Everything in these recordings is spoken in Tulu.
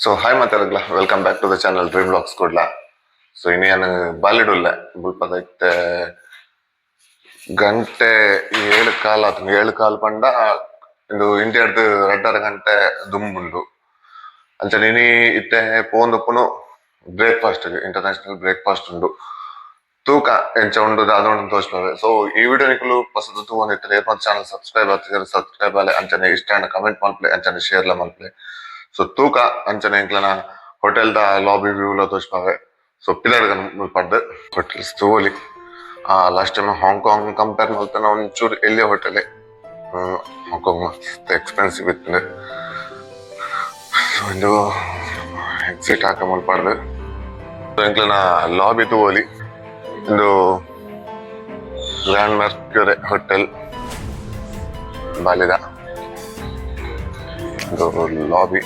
ಸೊ hi ಮಾತಾಡಗ್ಲ, welcome back to the channel Dream Vlogs Kudla. So ಇನ್ನೇನು ಬಾಲಿಡುಲ್ಲ ಮುಲ್ಪದ ಇತ್ತೆ ಗಂಟೆ 7:15 ಆತು. 7:15 ಪಂಡ ಇಂದು ಇಂಡಿಯಾಡ್ದು 2.5 ಗಂಟೆ ದುಂಬುಂಡು. ಅಂಚನೆ ಇನಿ ಇತ್ತೆ ಪೋಂದುಪ್ಪುನು ಬ್ರೇಕ್ಫಾಸ್ಟ್, ಇಂಟರ್ನ್ಯಾಷನಲ್ ಬ್ರೇಕ್ಫಾಸ್ಟ್ ಉಂಡು. ತೂಕ ಎಂಚ ಉಂಡು, ದಾದ ಉಂಡು ತೋಜ್ಪವೆ. ಸೊ ಈ ವಿಡಿಯೋ ನಿಕುಲು ಪೊಸತು ತೂವೊಂದಿತ್ತರೆ ಏತ್ ಚಾನಲ್ ಸಬ್ಸ್ಕ್ರೈಬ್ ಆತಿಜರ್ ಸಬ್ಸ್ಕ್ರೈಬ್ ಆಲೆ, ಅಂಚನೆ ಇಷ್ಟ ಆಂಡ ಕಮೆಂಟ್ ಮಲ್ಪಲೆ, ಅಂಚನೆ ಶೇರ್ ಲ ಮಲ್ಪಲೆ. ಸೊ ತೂಕ ಅಂಚನೆ ಎಂಕ್ಲನ ಹೋಟೆಲ್ ದ ಲಾಬಿ ವ್ಯೂ ಲ ತೋಜ್ಪವೆ. ಸೊ ಪಿದರ್ಗ ಮುಲ್ಪಡ್ದು ಹೋಟೆಲ್ಸ್ ತೂವೊಲಿ. ಲಾಸ್ಟ್ ಟೈಮ್ ಹಾಂಗ್ಕಾಂಗ್ ಕಂಪೇರ್ ಮಲ್ತನ ಒಂಚೂರು ಎಲ್ಯ ಹೋಟೆಲ್. ಹಾಂಗ್ಕಾಂಗ್ ಮಸ್ತ್ ಎಕ್ಸ್ಪೆನ್ಸಿವ್ ಇತ್ತು. ಸೊ ಇಂದು ಎಕ್ಸಿಟ್ ಹಾಕ ಮುಲ್ಪಡ್ದು ಎಂಕ್ಲನ ಲಾಬಿ ತೂವೊಲಿ. ಇಂದು ಗ್ರ್ಯಾಂಡ್ ಮರ್ಕ್ಯೂರೆ ಹೋಟೆಲ್ ಬಾಲಿದ ಇದು ಲಾಬಿ.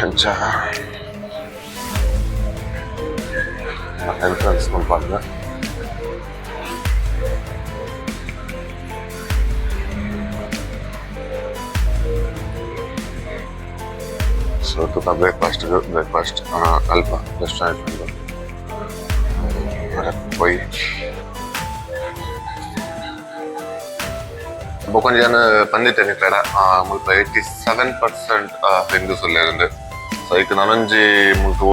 ಅಂಚ ಎಂಟ್ರೆನ್ಸ್ ಮುಲ್ಪಡ್ದು. ಸೊ ತುಕ ಬ್ರೇಕ್ಫಾಸ್ಟ್, ಬ್ರೇಕ್ಫಾಸ್ಟ್ ಅಲ್ಪ ರೆಸ್ಟೋರೆಂಟ್ ಉಂಡು. ಪೋಯಿ ಬೊಕೊಂಜಿ ಜನ ಪಂದಿತ್ತೇನೆ ಕಡ ಮುಲ್ಪ 87% ಹಿಂದೂಸ್ ಉಲ್ಲೆರ್. ಸೊ ಐಕ್ ನನೊಂಜಿ ಮುಲ್ತು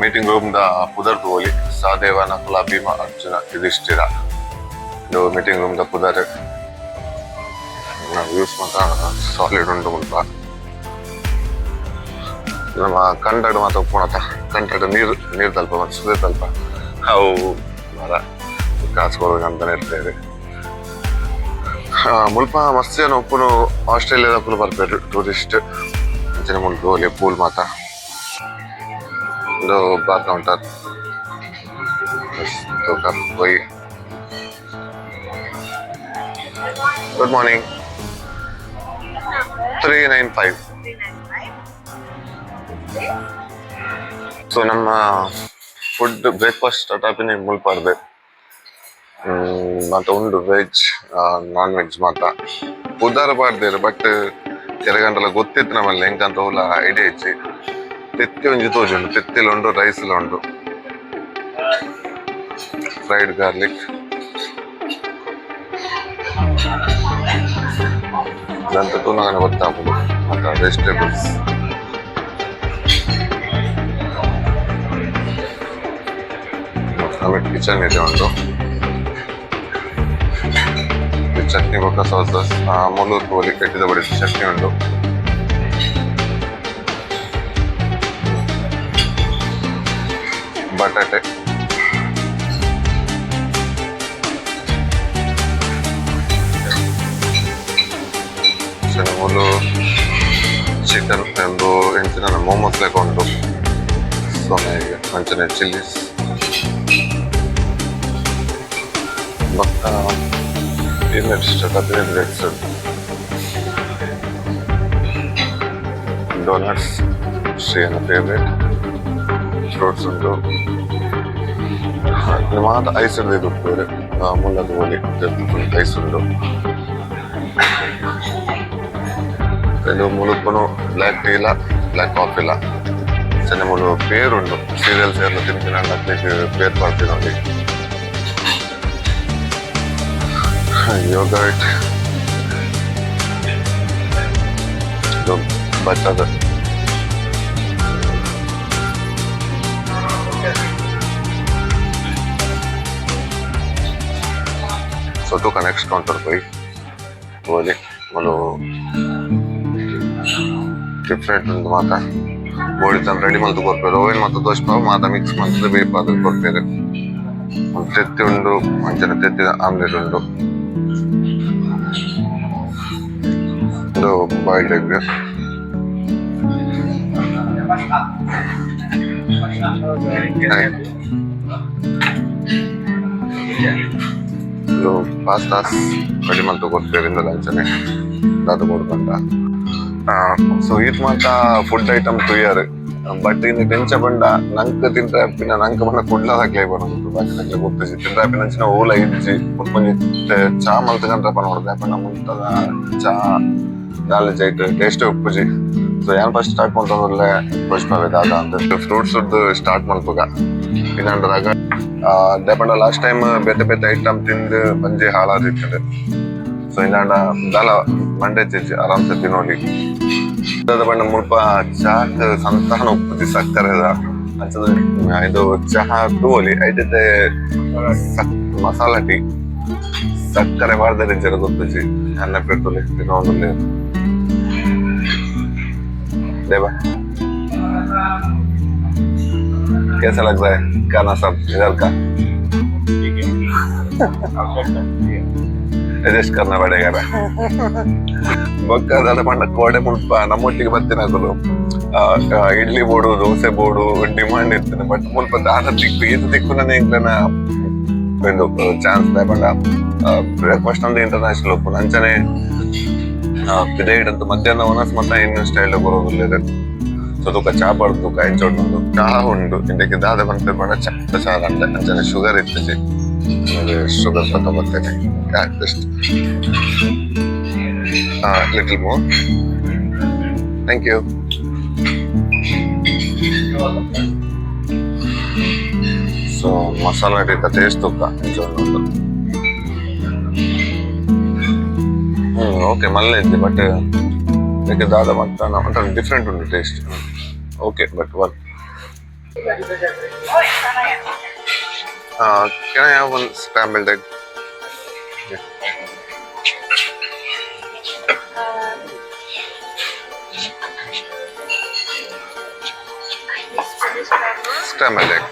ಮೀಟಿಂಗ್ ರೂಮ್ ದ ಪುದರ್ ತೂವೊಲಿ, ಸಹದೇವ, ನಕುಲ, ಭೀಮ, ಅರ್ಜುನ, ಯುಧಿಷ್ಠಿರ. ಇದು ಮೀಟಿಂಗ್ ರೂಮ್ ದ ಪುದರ್. ವ್ಯೂಸ್ ಮಾತ ಸಾಲಿಡ್ ಉಂಡು ಮುಲ್ಪ. ನಮ್ಮ ಕಂಡಡ್ ಮಾತ ಉಪ್ಪುಣತ ಕಂಡಡ್ ನೀರ್ ನೀರ್ ತಲ್ಪ ಮತ್ತು ಸುದೆ ತಲ್ಪ ಅವು ಮರ ಕಾಸು ಕೊಡ್ಬೇಕಂತಾನೆ ಇರ್ತೇವೆ. ಮುಲ್ಪ ಮಸ್ತ್ ಜನ ಉಪ್ಪುನು ಆಸ್ಟ್ರೇಲಿಯಾದಕುಲು ಬರ್ಪೆರ್ ಟೂರಿಸ್ಟ್. ಅಂಚನೆ ಮುಲ್ಪ ತೂವೊಲಿ ಪೂಲ್ ಮಾತ. ಉಂದು ಬಾರ್ ಕೌಂಟರ್. ತೂಕ ಪೋಯಿ. Good morning. 395. So ನಮ್ಮ ಫುಡ್ ಬ್ರೇಕ್ಫಾಸ್ಟ್ ಸ್ಟಾರ್ಟ್ ಆಪಿನ ಮುಲ್ಪಡ್ದು. ಮಾತ ಉಂಡು, ವೆಜ್ ನಾನ್ ವೆಜ್ ಮಾತ. ಪುದರ್ ಪಾಡ್ದೆರ್, ಬಟ್ ಎರೆಗಂಡಲ ಗೊತ್ತಿತ್ತು ನಮ್ಮಲ್ಲಿ ಎಂಕಂತ ಓಲ ಐಡಿಯಾ ಇಜ್ಜಿ. ತೆತ್ತಿ ಒಂಜಿ ತೋಜುಂಡು, ತೆತ್ತಿಲ ಉಂಡು, ರೈಸ್ ಲ ಉಂಡು, ಫ್ರೈಡ್ ಗಾರ್ಲಿಕ್ ದಂತ ತೂನಗನೆ ಗೊತ್ತಾಪುಂಡು ಮಾತ. ವೆಜಿಟೇಬಲ್ಸ್ ಆಮೇಲೆ ಕಿಚನ್ ಇದೆ ಉಂಡು. ಚಟ್ನಿ ಬೊಕ್ಕ ಸಾಸಸ್ ಮುಳ್ಳು ತೂವೊಲಿ. ಕಟ್ಟಿದ ಬಡಿ ಚಟ್ನಿ ಉಂಡು. ಬಟಾಟೆ ಮೂಲು ಚಿಕನ್ ಎಂದು ಎಂಚಿನ ಮೋಮೋಸ್ ಲೆಕ್ಕ ಉಂಡು. ಸೊ ಅಂಚನೆ ಚಿಲ್ಲೀಸ್ ಬೊಕ್ಕ ಇನ್ನೆಸ್ಟ್ ಬ್ರೆಡ್ಸ್, ಡೋನಟ್ಸ್, ಶ್ರೀಯನ ಫೇವ್ರೇಟ್ ಫ್ರೂಟ್ಸ್ ಉಂಟು. ಮಾತ ಐಸ್ ಹಿಡ್ದು ಉಪ್ಪುವೆರ್. ಮುಲ್ಲ ತೂವೊಲಿ, ಐಸ್ ಉಂಡು. ಇದು ಮುಲುಪುನು ಬ್ಲ್ಯಾಕ್ ಟೀಲ ಬ್ಲ್ಯಾಕ್ ಕಾಫಿಲ. ಅಂಚನೆ ಮುಲು ಪೇರ್ ಉಂಡು. ಸೀರಿಯಲ್ಸ್ ಏರ್ಲ ತಿನ್ಪಿನ ಅಕ್ಲೆಗ್ ಪೇರ್ ಪಾಡ್ಪಿನೊಲಿ. ಯೋಗರ್ಟ್, ಇದು ಬಟರ್. ಸೊ ತೂಕ ನೆಕ್ಸ್ಟ್ ಕೌಂಟರ್ ಪೋಯಿ ತೂವೊಲಿ. ಮುಲು ಡಿಫ್ರೆಂಟ್ ಉಂಡು ಮಾತ. ಬೋಡಿತನ್ ರೆಡಿ ಮಲ್ತ್ ಕೊರ್ಪೆರ್. ಅವೇನ್ ಮಾತ ತೋಜ್ಪಾವ್, ಮಾತ ಮಿಕ್ಸ್ ಮಲ್ತ್ ಬೇಪಾದ್ ಕೊರ್ಪೆರ್. ತೆತ್ತಿ ಉಂಡು, ಅಂಚನೆ ತೆತ್ತಿದ ಆಮ್ಲೆಟ್ ಉಂಡು. ಉಂದು ಬಾಯ್ಲ್ಡ್ ಎಗ್. ಉಂದು ಪಾಸ್ತಾಸ್ ರೆಡಿ ಮಲ್ತ್ ಕೊರ್ಪೆರ್ ಇಂದಲ. ಅಂಚನೆ ದಾದ ಬೋಡು ಪಂಡ ಸೊ ಈತ್ ಮಾತ ಫುಡ್ ಐಟಮ್ ತೂಯರ್. ಬಟ್ ಇಂದೆಟ್ ಎಂಚ ಪಂಡ ನಂಕ್ ತಿಂದ್ರೆ ಪಿನ್ನ ನಂಕ್ ಪಂಡ ಕುಡ್ಲದಕ್ಲೆ ಪನೊಂದು, ಬಾಕಿದಕ್ಲೆ ಗೊತ್ತಿಜ್ಜಿ. ತಿಂದ್ರೆ ಪಿನ್ನ ಓಲ ಇಜ್ಜಿ. ಒಂಜಿ ಚಾ ಮಲ್ತ್ ಕಂಡ್ರೆ ಪನೊಡು, ದಾಯೆ ಪಂಡ ಮುಲ್ತದ ಚಾ. ನಾಲೆಜ್ ಐಟ್ ಟೇಸ್ಟ್ ಉಪ್ಪುಜಿ. ಸೊ ಯಾನ್ ಫಸ್ಟ್ ಸ್ಟಾರ್ಟ್ ಮಲ್ತೊಂದುಲ್ಲೆ ಪುಷ್ಪವೆ ದಾದ ಅಂದ್ ಫ್ರೂಟ್ಸ್ ಸ್ಟಾರ್ಟ್ ಮಲ್ಪುಗ. ಇನ್ನಂಡ್ರಾಗ ದಾಯೆ ಲಾಸ್ಟ್ ಟೈಮ್ ಬೇತೆ ಬೇತೆ ಐಟಮ್ ತಿಂದು ಬಂಜಿ ಹಾಳಾದಿತ್ತುಂಡು. ಸೊ ಇನ್ನಾಂಡ ದಾಲ ಮಂಡೆ ಚೇಜ್ ಆರಾಮ್ಸೆ ತಿನ್ನೋಲಿ. ದಾದ ಪಂಡ ಮುಲ್ಪ ಚಾಕ್ ಸಂತಾನ ಉಪ್ಪುಜಿ ಸಕ್ಕರೆದ. ಅಂಚದ ಇದು ಚಹಾ ತೂವೊಲಿ ಐಟತೆ ಮಸಾಲಾ ಟೀ ಸಕ್ಕರೆ ಪಾಡ್ದೆರ್ ಗೊತ್ತುಜಿ ಅನ್ನ ಪೆರ್ತುಲಿ ತಿನ್ನೊಂದುಲ್ಲೆ. देवा कैसा लग रहा है खाना सब इधर का? ठीक है, ಅಡ್ಜಸ್ಟ್ करना ಪಡೇಗ. ಬೊಕ್ಕ ದಾದ ಪಂಡ ಕೋಡೆ ಮುಲ್ಪ ನಮ್ಮೊಟ್ಟಿಗೆ ಬತ್ತಿನಕುಲು ಇಡ್ಲಿ ಬೋಡು ದೋಸೆ ಬೋಡು ಡಿಮಾಂಡ್ ಇರ್ತದೆ. ಬಟ್ ಮುಲ್ಪ ದಾದ ತಿಕ್ಕು ಈತ ತಿಕ್ಕುನನೇ ಎಂಕ್ಲೆನ ಉಂದು ಚಾನ್ಸ್. ಪಂಡ ಬ್ರೇಕ್ಫಾಸ್ಟ್ ಅಂದ್ರೆ ಇಂಟರ್ನ್ಯಾಷನಲ್ ಉಪ್ಪುಂಡು. ಅಂಚನೆ ಪಿದೈಡ್ ಅಂತ ಮಧ್ಯಾಹ್ನ ಒನಸ್ ಮತ್ತ ಇನ್ನು ಸ್ಟೈಲ್ ಬರೋದಿಲ್ಲ. ಸೊ ತುಕ ಚಾ ಪಡ್ದು ತುಕ ಎಂಚ ಉಂಡು ಚಹಾ ಉಂಡು. ಇಂದಕ್ಕೆ ದಾದ ಪನ್ಪೆರ್ ಪಂಡ ಚಟ್ಟ ಚಾ ಅಂಡ ಅಂಚನೆ ಶುಗರ್ ಇತ್ತಿಜಿ. ಶುಗರ್ ಬರ್ತೇನೆ. Just little more, thank you. So masala tea taste ತುಕ್ಕ ಎಂಚ ಉಂಡು. ಓಕೆ ಮಲ್ಲ ಇದ್ದೆ ಬಟ್ ಇದಕ್ಕೆ ದಾದ ಮತ್ತ ಒಂಥರ ಡಿಫ್ರೆಂಟ್ ಉಂಟು taste. Okay, but work. Can I have one scrambled egg? Yeah. Scrambled egg.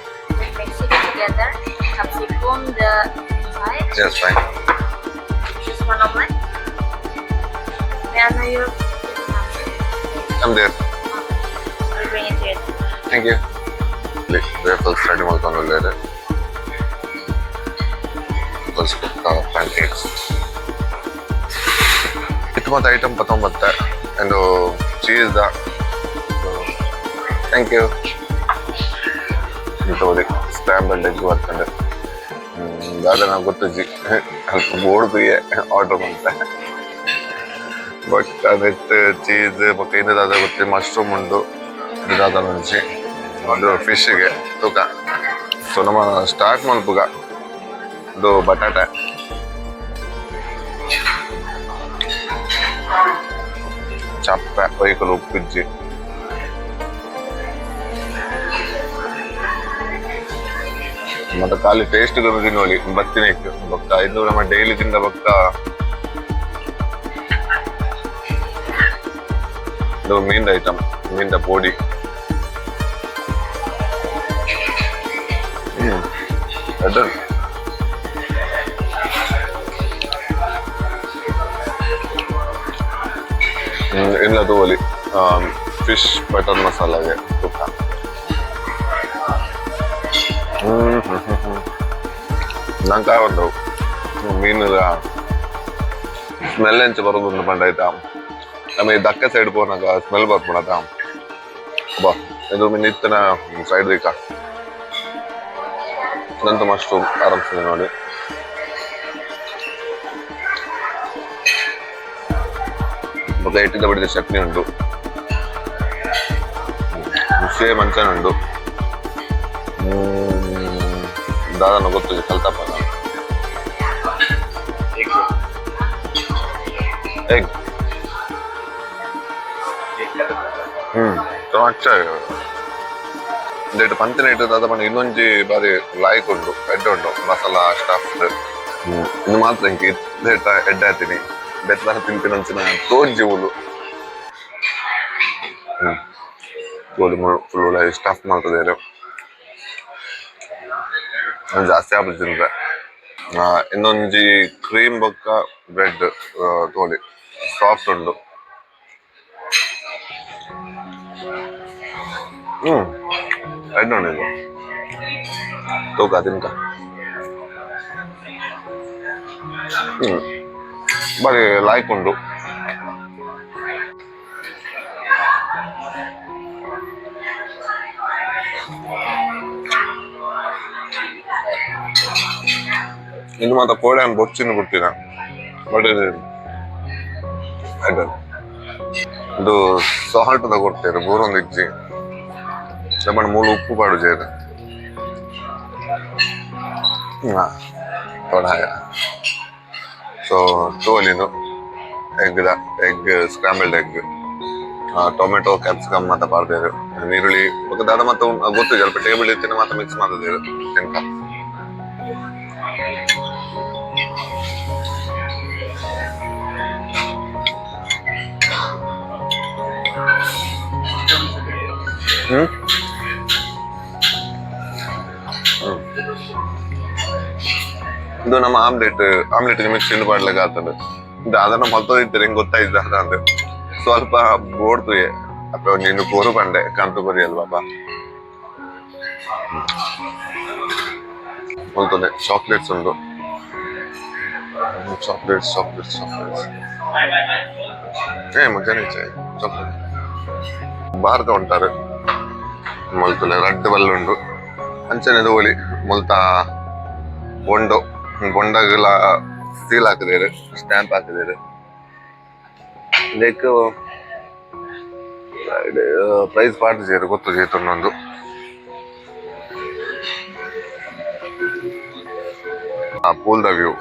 Mix it together. Capsicum the inside. Yes, fine. Just one omelet. May I know your I'm there. I'll bring it to you. Thank you. Breakfast ready ಮಾಡ್ಕೊಂಡು ಪ್ಯಾನ್ಕೇಕ್ಸ್ ಇತ್ತು ಮತ್ತೆ ಐಟಮ್ ಪತ್ತೊಂಬತ್ತೆ ಒಂದು ಚೀಸ್ the. Thank you. ತೋಲಿ ಸ್ಕ್ರಾಂಬಲ್ಡ್ ಎಗ್ ಬರ್ತಂಡೆ ದಾದ ನಾವು ಗೊತ್ತುಜಿ ಅಲ್ಪ ಬೋರ್ಡ್ ಆರ್ಡರ್ ಮಂತೆ. ಬಟ್ ಅದಕ್ಕೆ ಚೀಸ್ ಬೊಕ್ಕ ಇಂದ ದಾದ ಗೊತ್ತಿ ಮಶ್ರೂಮ್ ಉಂಡು ಇದು ದಾದ ಒಂಜಿ ಒಂದು ಫಿಶ್ಗೆ ತೂಕ. ಸೊ ನಮ್ಮ ಸ್ಟಾರ್ಟ್ ಮಲ್ಪುಗ. ಇದು ಬಟಾಟೆ ಚಪ್ಪೆ ಒಯ್ಕಲು ಉಪ್ಪಿಜ್ಜಿ. ಮತ್ತೆ ಖಾಲಿ ಟೇಸ್ಟ್ ತಿನ್ನೋಳಿ ಬತ್ತಿನ ಬೊಕ್ಕ ಇದು ನಮ್ಮ ಡೈಲಿ ತಿಂದ ಬೊಕ್ಕ ಇದು ಮೀನ್ ಐಟಮ್ ಮೀನ್ದ ಪೋಡಿ. ಅದು ಇಲ್ಲ ತೋಲಿ ಫಿಶ್ ಬಟರ್ ಮಸಾಲಾಗೆ ತುಪ್ಪ. ಹ್ಮ್ ಹ್ಮ್ ಹ್ಮ್ ಹ್ಮ್ ನಂಗೆ ಒಂದು ಮೀನುದ ಸ್ಮೆಲ್ ಎಂಚ ಬರೋದುಂಡು ಪಂಡ ಆಯ್ತಾ ನಮ್ಮ ಈ ದಕ್ಕ ಸೈಡ್ ಪೋನಾಗ ಸ್ಮೆಲ್ ಬರ್ಪುಣತ ಬಾ. ಇದು ಮಿನ್ ಇತ್ತನ ಸೈಡ್ ದೀಕ ನಂತ ಮಶ್ರೂಮ್ ಆರಾಮ್ಸೆ ನೋಡಿ. ಬೊಕ ಇಟ್ಟಿದ ಬಡಿದ ಚಟ್ನಿ ಉಂಟು, ಸೇಮ್ ಅಂಚನೆ ಉಂಟು. ದಾದನ ಗೊತ್ತು ಕಲ್ತಪ್ಪ ನಾನು. ಎಗ್ ಅಚ್ಚ ಇಂದೆಟ್ ಪಂತಿನ ಇಟ್ಟು ದಾದ ಪಂಡ ಇನ್ನೊಂಜಿ ಬಾರಿ ಲಾಯ್ಕ್ ಉಂಡು ಎಡ್ಡೆ ಉಂಡು ಮಸಾಲ ಸ್ಟಫ್. ಇದು ಮಾತ್ರ ಇಂಕ್ ಇತ್ತೇಟ ಎಡ್ಡೆ ಆತೀನಿ ಬೆತ್ತಲ ತಿಂತಿನಂಚಿನ ತೋಜ್ಜಿ ಉಲು. ತೋಲಿ ಫುಲ್ ಸ್ಟಫ್ ಮಾಡ್ತದೆ. ಜಾಸ್ತಿ ಆಪುಜಿ ತಿಂದ್ರೆ. ಇನ್ನೊಂಜಿ ಕ್ರೀಮ್ ಬೊಕ್ಕ ಬ್ರೆಡ್ ತೋಲಿ ಸಾಫ್ಟ್ ಉಂಡು. ಎಡ್ಡೆ ಉಂಡು ಇದು. ತೂಕ ತಿಂತ ಬಾರಿ ಲಾಯ್ಕ್ ಉಂಡು. ಇನ್ನು ಮಾತ್ರ ಕೋಡೆ ಬೊಚ್ಚಿನ ಬಿಡ್ತೀನ. ಬಟ್ ಇದು ಎಡ್ಡೆ. ಇದು ಸಾಲ್ಟ್ ದ ಕೊಡ್ತೇವೆ ಬೂರೊಂದು ಇಜ್ಜಿ. ಲೆಮನ್ ಮೂಲು ಉಪ್ಪು ಪಾಡು ಜೇರು ತೊಡಾಯ. ಸೊ ತೋಲಿನು egg the egg, scrambled egg, tomato, capsicum ಮಾತ ಪಾಡ್ದೇರು, ನೀರುಳ್ಳಿ ಬೊಕ್ಕ ದಾದ ಮಾತ ಗೊತ್ತು ಅಲ್ಪ ಟೇಬಲ್ ಇತ್ತಿನ ಮಾತ ಮಿಕ್ಸ್ ಮಾಡ್ದೇರು ತಿನ್ಕ. ಹ್ಮ್ ಹ್ಮ್. ಇದು ನಮ್ಮ ಆಮ್ಲೆಟ್. ಆಮ್ಲೆಟ್ ಮಿಕ್ಸ್ ಇಂದು ಪಾಡ್ಲಿಕ್ಕೆ ಆಗ್ತದೆ. ಇದು ಅದನ್ನ ಮಲ್ತದ ಇತ್ತು, ಹೆಂಗ್ ಗೊತ್ತಾಯ್ತು ಅದಂದು ಸ್ವಲ್ಪ ಬೋಡ್ತು. ಅಪ್ಪ, ನೀನು ಕೋರು ಪಂಡೆ ಕಂತು ಕೊರಿ ಅಲ್ವಾ. ಮುಲ್ತದೆ ಚಾಕ್ಲೇಟ್ಸ್ ಉಂಟು. Chocolates, chocolates, chocolates. ಏ ಮಜಾನೆ ಚಾಕ್ಲೇಟ್ ಬಾರ್ದ ಉಂಟಾರು. ಮುಲ್ತಲೆ ರಡ್ಡ್ ಬಲ್ಲು ಉಂಡು. ಅಂಚನೆ ಒಲಿ ಮುಲ್ತ ಬೊಂಡೋ, ಬೊಂಡಗಲ ಸೀಲ್ ಹಾಕಿದೇರು, ಸ್ಟ್ಯಾಂಪ್ ಹಾಕಿದೇರು. ಲೈಕ್ ಪ್ರೈಸ್ ಪಾಡ್ದಿಜೆರ್, ಗೊತ್ತು ಜೇತೊಂದು. ಆ ಪೂಲ್ the view.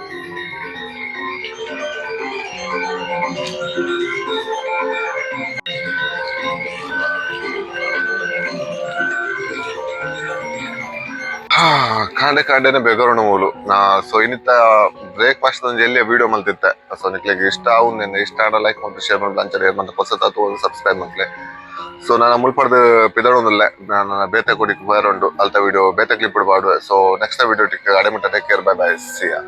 ಕಾಂಡೆ ಕಾಂಡೆನೆ ಬೆಗರುಣ ಮೂಲು ನಾ. ಸೊ ಇನ್ನಿತ್ತ ಬ್ರೇಕ್ಫಾಸ್ಟ್ ಒಂಜಿ ಎಲ್ಲಿಯ ವಿಡಿಯೋ ಮಲ್ತಿತ್ತೆ. ಸೊ ನಿಕ್ಲೆಗ್ ಇಷ್ಟ ಆವು ಇಷ್ಟ ಆಡ ಲೈಕ್ ಮತ್ತು ಶೇರ್ ಮಾಡ್ಲು. ಅಂಚನೆ ಮತ್ತೆ ಹೊಸತಾತು ಒಂದು ಸಬ್ಸ್ಕ್ರೈಬ್ ಮಲ್ಲೆ. ಸೊ ನಾನು ಮುಲ್ಪಡ್ದು ಪಿದಡೊಂದುಲ್ಲೆ. ನಾನು ಬೇತೆ ಕೊಡಿಕ್ ಉಂಡು. ಅಲ್ತ ವಿಡಿಯೋ ಬೇತೆ ಕ್ಲಿಪ್ ಪಾಡುವೆ. ಸೊ ನೆಕ್ಸ್ಟ್ ವಿಡಿಯೋ ಟಿಕ್ ಅಡೆ ಮುಟ್ಟ take care, bye bye, see ya.